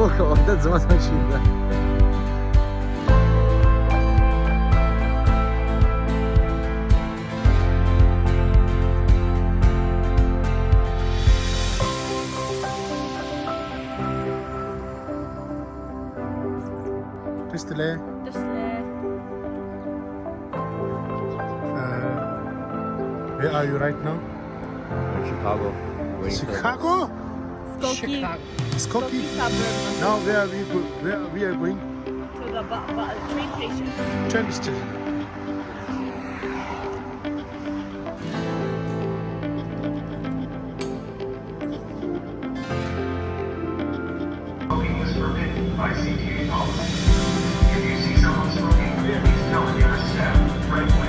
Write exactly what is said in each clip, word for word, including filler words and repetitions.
འོ་ད་རྫུན་མ་ཚང་ཞིག་ད། བཀྲ་ཤིས་བདེ་ལེགས། བཀྲ་ཤིས་བདེ་ལེགས། Uh, where are you right now? In Chicago. Waiting for Chicago? Skokie. Skokie. Skokie suburb. Now where are we go? Where we are going? To the bu- bu- train station. Train station. Smoking is forbidden by C T A policy. If you see someone smoking, please tell the nearest staff right away.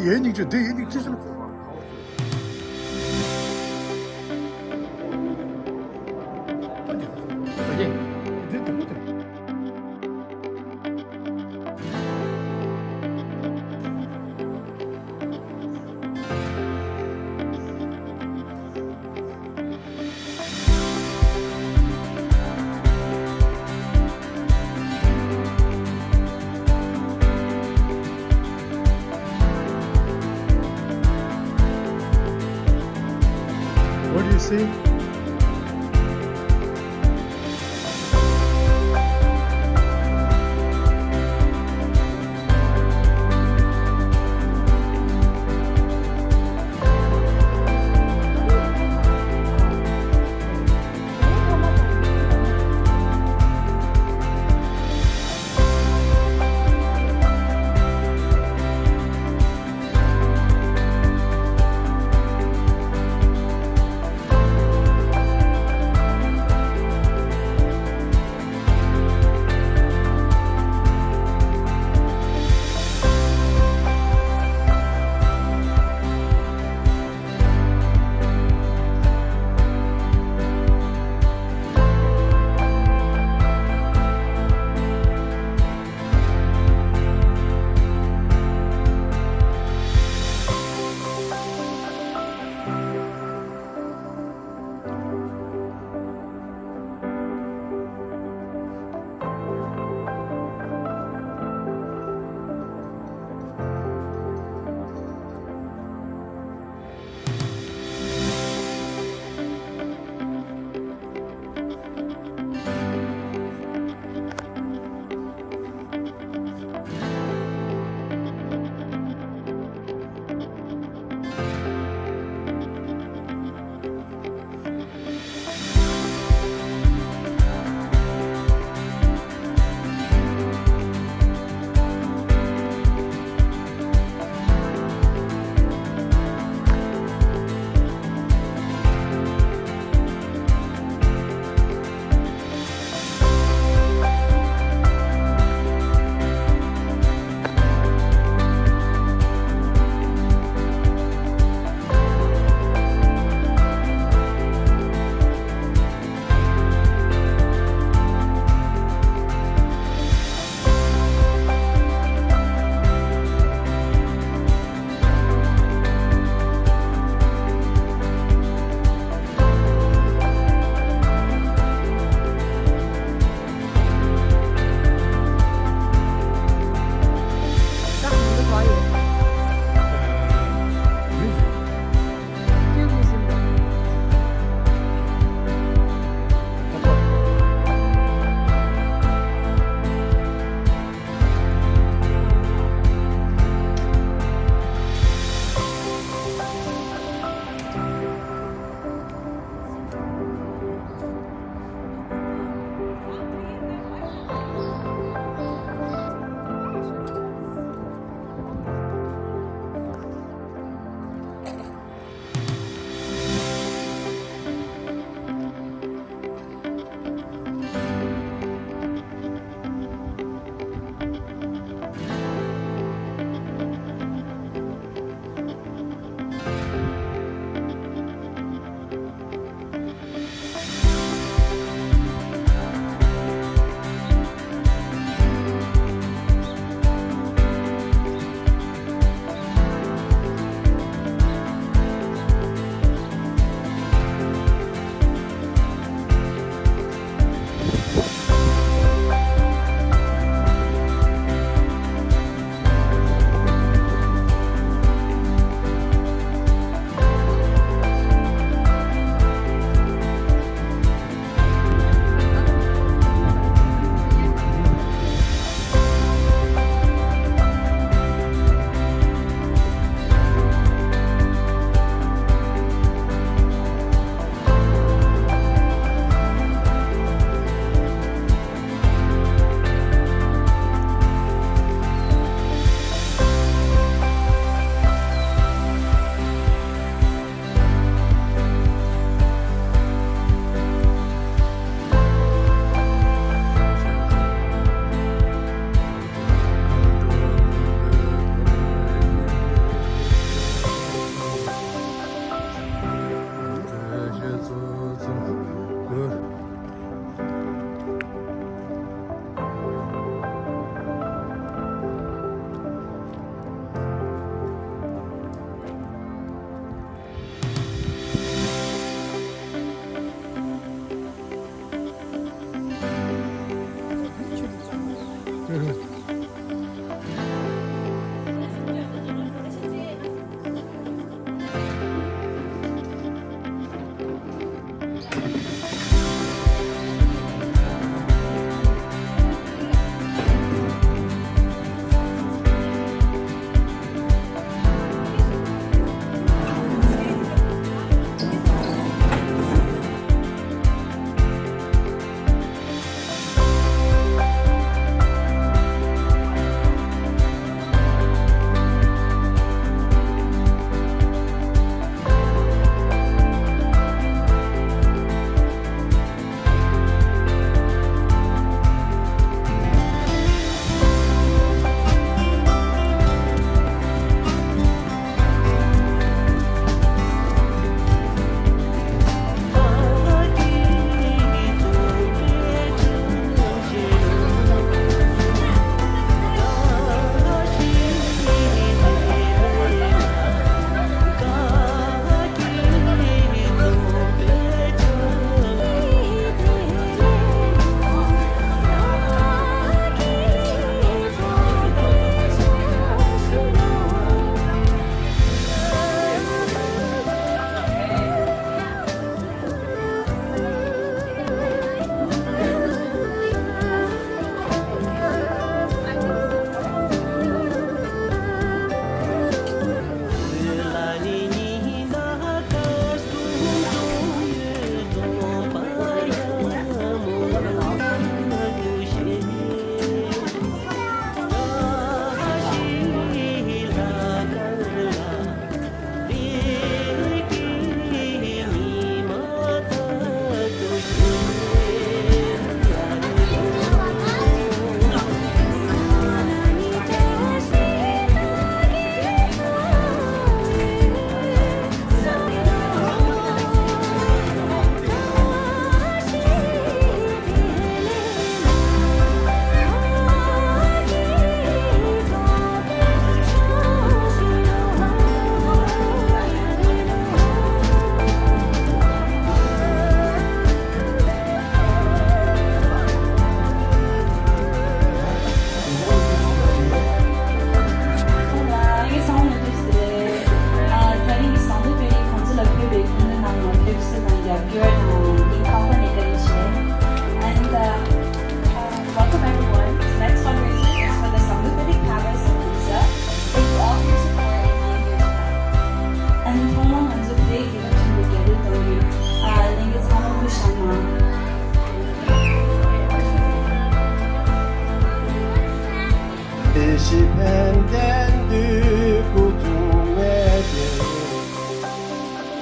ཡས་སྙིང་རྗེ་འདི་ཡས་སྙིང་རྗེ་ཞིག What do you see?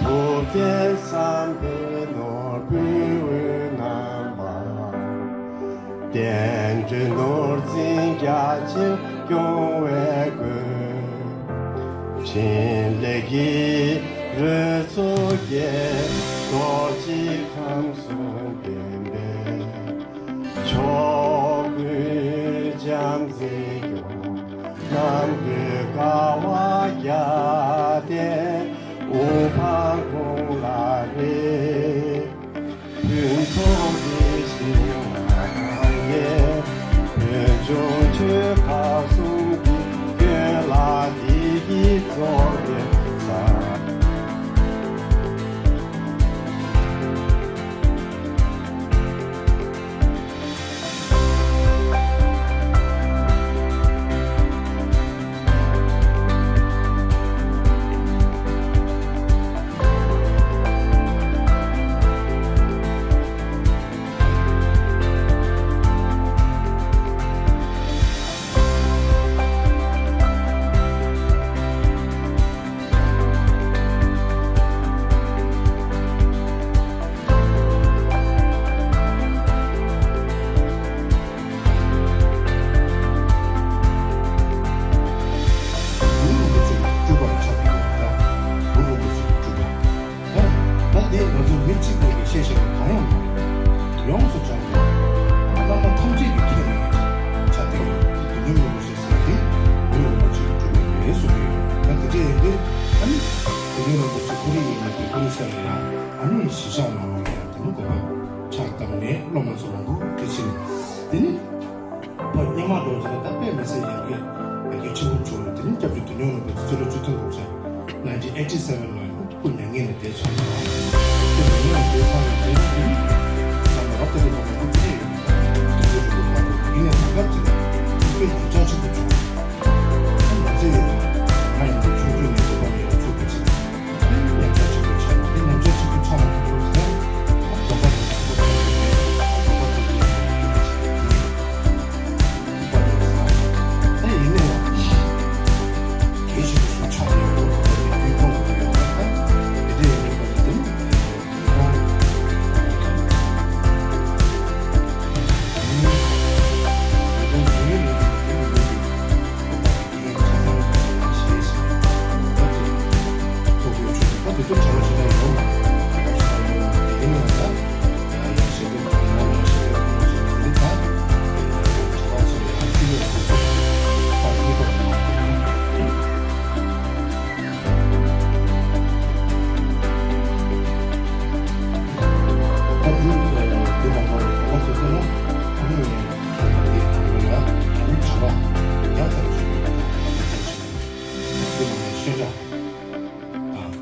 ཐུབ་བསྟན་བསམ་འཕེལ་ནོར་བུའི་འོད་རྣམ་པ། བསྟན་འགྲོའི་ནོར་འཛིན་རྒྱ་ཆེར་སྐྱོང་བའི་སྒོས། འཕྲིན་ལས་ཀྱི་རོལ་མཚོ་རྒྱས། རྡོ་རྗེ་ཁམས་གསུམ་བསྟན་པའི་མཆོག། ཀུན་འཇམ་རྩལ་སྐྱོང་ནམ་མཁའི་ཀ་བ་བརྒྱ། ལྡན་དབུ་འཕང་དགུང་ལ་རེག། ཕུན་ཚོགས་རིགས་ཤིང་རྣམ་དབྱེ། ཕུན་ཆུང་ཆོས་སྐལ་གསུམ་གྱི་སྐྱོན་ལ་བདེ་སྐྱིད་རྫོགས་པའི་ས། གུ་རུ་རིན་པོ་ཆེ་སྤྲུལ་པར་ཆགས་པའི་ཡོད་ལ། གུ་རུ་རིན་པོ་ཆེ་སྤྲུལ་པ། ད་ད་དེ་ང་ཚོ་མི་གཅིག་པོ་གིས་ཤེས་བཞིན་པ་གང་ཡང་མ་རེད། ཡོངས་སུ་གྲགས་པའི་བླ་མ་ཐམས་ཅད་ཀྱི་ཁྱེད་ནས་ཆ་དེ་ཡོད་དེ། དོན་གྲུབ་རིན་པོ་ཆེ་ཟེར་དེ་གུ་རུ་རིན་པོ་ཆེ་སྤྲུལ་པ་རེད་གསུངས་ཀྱི་ཡོད། ད་དེ་འདྲ་ཡིན་དུས་ཨ་ནི་དོན་གྲུབ་རིན་པོ་ཆེ་ཁོ་རང་ཡིན་ན་དེ་ཁོ་རང་ས་ལ་ཡང་ཨ་ནི་གཞིས་ཆགས་ནང་ལོགས་ལ་ཡང་དེ་ནི་དགོན་པ་ཕྱག་བཏབ་ནས་སློབ་མ་ཚོ་ལ་འགུག་དེ་ཕྱིན་དེ་ནི། ཕར་སྔོན་མ་འགྲོ་ཚེ་ད་དཔེ་མི་སྲིད་ཡར་རྒྱས་ཡར་རྒྱས་ཆེན་པོ་བྱུང་རེད། དེ་ནས་སྐྱབས་རྗེ་དོན་གྲུབ་རིན་པོ་ཆེ་ཕྱི་ལོ་ཆིག་སྟོང་དགུ་བརྒྱ་nineteen eighty seven ལོ་ཡིན་ན་སྐུ་མྱ་ངན་ལས་འདས་སོང་བ། སྐུ་མྱ་ངན་ལས་འདས་སོང་བའི་རྗེས་ལ་དེ་ནས་ད་ནི་རབ་ཏུ་ལས་པ་མང་པོ་བྱས་ཡོད། དེ་ཚོ་རིན་པོ་མ་གྲུབ་ཡིན་ནའི་ད་སྐབས་ཅིག་ལ་དཔེ་ཉམས་ཆག་ཆེན་པོ་བྱུང་། ང་ཚོས་ང་ཡང་ཆུང་ཆུང་ནས་དེ་བ་ནས་ཡང་ཆུང་དུ་ཕྱིན། ཉམས་ཆག་ཆེན་པོ་ཆགས་ནས་དེ་ཉམས་ཆག་ཆེན་པོ་ཆགས་མ་ཐུབ་ཟེར་ན། དགོན་པ་དང་ཆུང་པོ་ཆགས་ནས་དགོན་པ་དེ་ཉམས་ཆག་ཆེན་པོ་ཆགས་ནས། དེ་ཡིན་ནའང་གལ་ཆེན་པོ་ཞིག་ཆགས་ཡོད་པ་དེ་ཀུན་སྤོང་དགོས་ཡོད་པ་དང་། དེ་འདྲ་ཡོད་པ་དེ་ནི་མི་ཁོང་། དང་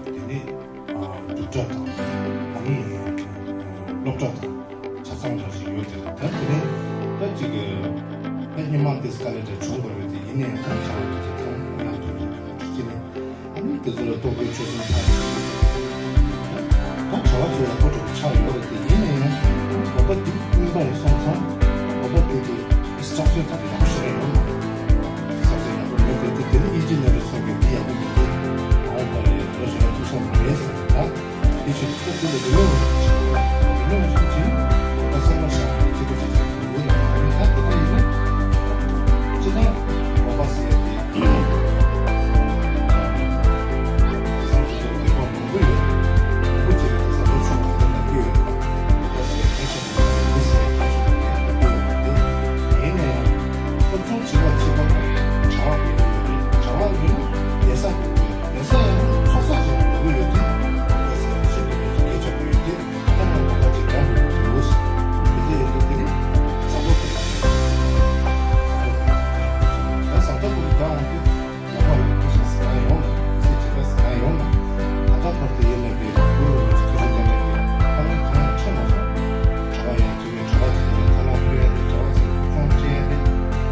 དེ་ནས་སྒྲུབ་གྲྭ་དང་ཨ་ནི་སློབ་གྲྭ་དང་ཆ་ཚང་འདྲ་ཞིག་ཡོད་དེ། ད་དེ་ནས་ད་ཅིག་ད་སྔོན་མ་དེ་དཀའ་ལས་འདྲ་བྱུང་བ་རེད་དེ། ཡིན་ནའང་ད་བྱ་བ་དེ་ཚོ་ཚང་མ་ཡང་དུ་དུ་དུ་དུ་ཅི་ནས་ཨ་ནི་དེ་ཚོ་ལ་རྟོགས་པའི་ཆོས་སེམས་ཐག་ད་བྱ་བ་ཚོ་ལ་གོ་སྒྲིག་ཆགས་ཡོད་རེད་དེ། ཡིན་ནའང་དགོན་པ་འདི་སྨིན་པ་ཡིན་སོང་ཙང་དགོན་པ་འདི་གི་སི་ཊྲག་ཅར་དེ་ཚོ་ཡག་པོ་ཞེ་དྲག་ཡོད་མ་རེད། ས་ཆ་ཡག་པོ་མེད་དེ། དེ་དེ་ནི་ཨིན་ཇི་ནི་ཡར་སོང་གི་འདི་ཡག་པོ་མི་འདུག་མ་འོངས་པ་ལ་ཡང་འགྲོ་ཞེ་དྲག་ཐུགས་བསམ་མ་རེད་ཟེར་ད། དེ་བཞིན་དུ་དེ་ལ་རི་མོ་རི་མོ་ཞིག་བྱས་ནས་ད་གསར་མ་ཤར་བ་ཅི་ཐུབ་ཅི་ཐུབ་དགོས་ཡོད་ད། དེ་འདྲ་ཡིན་ན་ཅི་ད་དགོན་པ་ཟེར་ཡ་དེ་དེང་སང་དེ་ཚོ་དགོན་པ་མང་པོ་ཡོད་རེད། མང་པོ་ཅིག་ལ་དེང་སང་ལོ་ཆུང་བ་དེ་ལ་ལབ་ཀྱི་ཡོད་རེད། དགོན་པ་ཟེར་ཡ་གལ་ཆེན་པོ་མི་ཟེར་ཡ་གལ་ཆེན་པོ་མེད་ལབ་ཀྱི་ཡོད་རེད་དེ། ཡིན་ན་ཡང་སློབ་སྦྱོང་བྱེད་པ་བྱེད་པ་ལ་བྱ་བ་དགོས་ཀྱི་ཡོད་རེད། བྱ་བ་ཡོད་ན་བསྡད་ས་དགོས་ཀྱི་ཡོད་རེད། བསྡད་ས་ཡོད་ན་ཚོགས་ས་ཞིག་དགོས་ཀྱི་ཡོད་དེ། དགོན་པ་ཟེར་ཡ་ཞིག་དགོས་ཀྱི་ཡོད་དེ། སྐད་ཆ་དགོས་ཡོད་དེ། ད་ང་དགོན་པ་ཅིག་རྒྱག་དགོས་ཀྱི་འདུག་དེ་འདྲ་ཡོད་དུས་དེ་ནི་བཟང་པོ་དགོས་ཀྱི་རེད། བཟང་པོ་དགོས་ཀྱི་རེད། ད་བཟང་པོ་དགོས་ཀྱི་རྒྱག་འོང་དུས། ལག་པ་ལ་སྐུ་ཞབས་ཟེར་མཁན་ཡོང་ན། ཚེ་ཇི་ལྟར་ཟེར་མཁན་ཡོང་ན། ད་ལྟ་བར་དུ་ཡིན་ན་པའི་གུ་རུ་རིན་པོ་ཆེ་ཐུགས་རྗེ་བཀའ་དྲིན་གྱིས་དཀའ་ངལ་གང་ཡང་འཕྲད་མ་སོང་། གྲྭ་པ་ཡང་ཚུགས་ཡོད། གྲྭ་པ་དེ་ཚོ་ལ་ཁ་ལག་ཕུལ་ཡ་དེ། གྲྭ་པ་ཚོ་ལ་སྐུ་སྲུང་བྱེད་ཡ་དེ་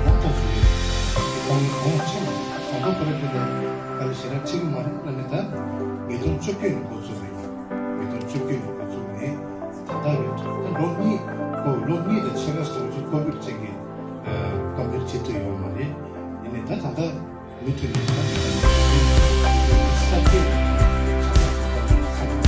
ཡག་ཐག་ཆོད་ཡོད། དཀའ་ངལ་གང་ཡང་འཕྲད་མ་སོང་། བཟང་པོ་དགོས་རེད་དེ་ལ་དཀའ་ལས་ཞེ་དྲག་འཕྲད་ཀྱི་མ་རེད་ལབ་ནས། ད་ཉིས་སྟོང་བཅོ་བརྒྱད་ནས་འགོ་བཙུགས་རེད། ཉིས་སྟོང་བཅོ་བརྒྱད་ནས་འགོ་བཙུགས་ནས་ད་ལྟ་རེད། ད་ལོ་གཉིས་འགོ་ལོ་གཉིས་དང་ཕྱེད་ཀ་ཙམ་ཅིག་ཀོ་བིཌ་ཅན་གྱི་སྐབས་འདིར་བྱེད་ཐུབ་ཡོད་མ་རེད། ཡིན་ནའི་ད་ད་ལྟ་མུ་མཐུད་ནས་ད་ས་ཁྱད་ཆ་ཚང་ཞིག་ད་ལྟ་ཚང་མ་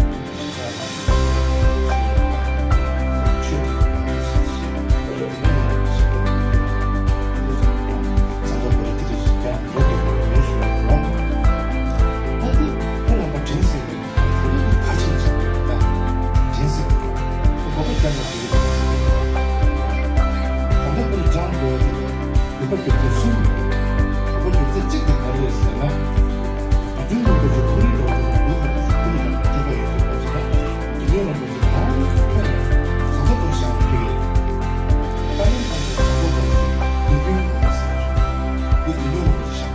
ད་ལྟ་ཁོ་ལ་སྦྱང་དགོས་ཡ་དེ་ལ་བོད་པ་སྒྱུ་རྩལ་གསུམ་ཡོད། བོད་པ་སྒྱུ་རྩལ་གཅིག་དེ་ག་རེ་རེད་ཟེར་ན། བདུད་འཇོམས་རིན་པོ་ཆེ་ཁོ་རའི་སློབ་ཚན་བདུད་འཇོམས་རིན་པོ་ཆེ་ཁོ་རའི་སློབ་ཚན་བཅུ་པ་ཡོད་དུས་སྐབས་སུ་ན། བདུད་འཇོམས་རིན་པོ་ཆེ་གང་ཐད་ནས་ད་ལྟ་ཁོ་ལ་བཞག་ནས་ཕེབས་ཀྱི་རེད། ཏཱ་ལའི་ཚང་གི་བཟང་པོ་ཁོ་ལ་བདུད་འཇོམས་རིན་པོ་ཆེ་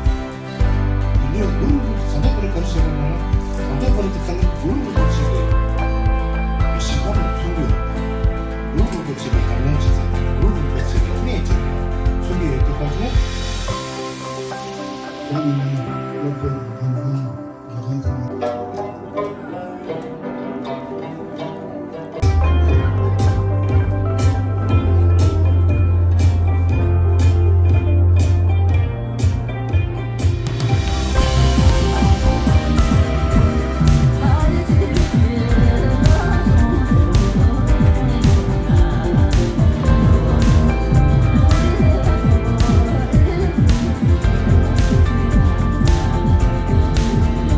ཟེར་བ་བྱུང་། འདི་བདུད་འཇོམས་རིན་པོ་ཆེ་བཞག། དེ་ནས་གུ་རུ་རིན་པོ་ཆེ་ད་ལྟ་ཁོ་རེ་ག་རེ་བྱས་པ་ན། ད་ལྟ་ཁོ་རེ་དེ་ཁ་ནས་གུ་རུ་རིན་པོ་ཆེ་གི་ཞིང་ཁམས་ལ་ཚོགས་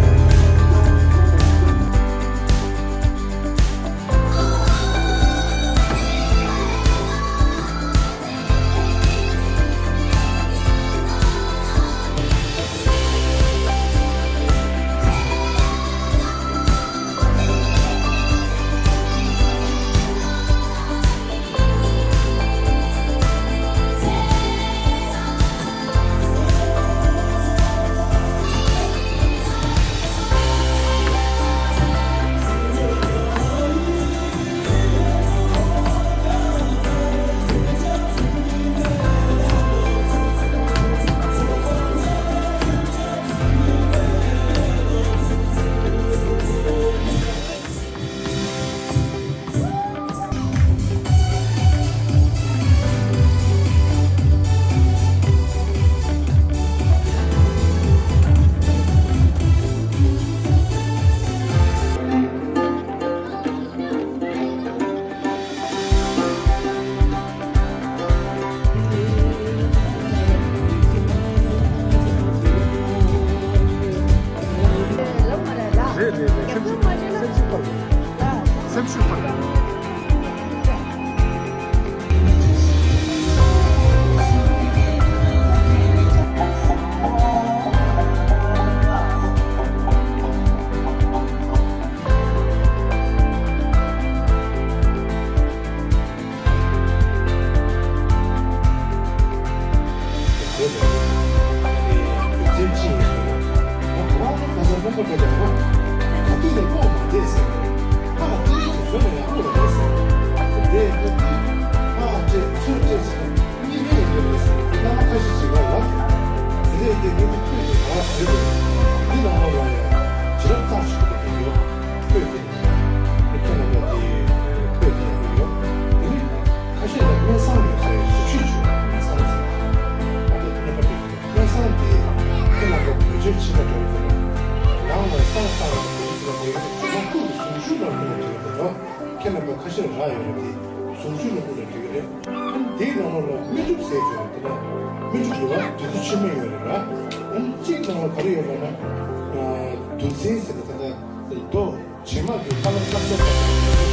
འདུ་ཡོད་པ་དང་། གུ་རུ་རིན་པོ་ཆེ་གི་ཉམས་ལེན་བྱེད་ས་དང་། གུ་རུ་རིན་པོ་ཆེ་གི་གནས་བྱེད་ས་ཚོགས་འདུ་ཡོད་དུས་སྐབས་སུ། རེད་རེད་རེད། སེམས་ཤུགས་སེམས་ཤུགས་འཕར། སེམས་ཤུགས་འཕར། ཁྱེད་རྣམ་པ་དེ་ཁྱོད་ཀྱི་ཡོད། དེ་ནི་ཁ་ཤས་ལ་སྨན་བཟང་ཡོད་ཟེར་ཞིབ་ཞིབ་བྱོས། སྨན་བཟང་ཟེར་ཨ་ནི་སྨན་པ་དེ་སྨན་བཟང་དེ་ཁྱེད་རྣམ་པ་བེད་སྤྱོད་བྱེད་པ་འགྲོ་གི་ན། ནང་ལ་བསང་བཏང་ལ་བེད་སྤྱོད་བྱེད་པ་དེ་ཡོད་ན་ཁུག་གི་ཟུངས་ཤུགས་ལ་ཁུག་ལ་འགྲོ་གི་ན། ཁྱེད་རྣམ་པ་ཁ་ཤས་རག་ཡོད་རེད། དེ་ཟུངས་ཤུགས་ལ་ཁུག་ལ་འགྲོ་གི་རེད། ཨ་ནི་དེའི་ནང་ལོགས་ལ་སྨིན་དྲུབ་ཟེར་བྱུང་དེ་ལ་སྨིན་དྲུབ་ཡོད་པ་དུས་ཚོད་ཕྱི་མ་ཡོད་རེད་ར། ཨ་ནི་གཅིག་ནང་ལ་ག་རེ་ཡོད་ལབ་ན། དུག་སྲིན་ཟེར་ནས་ད་ལྟ་རྡོ་བྱེ་མ་གི་ཁ་ལ་ཁ་ལ་ཁ་ལ་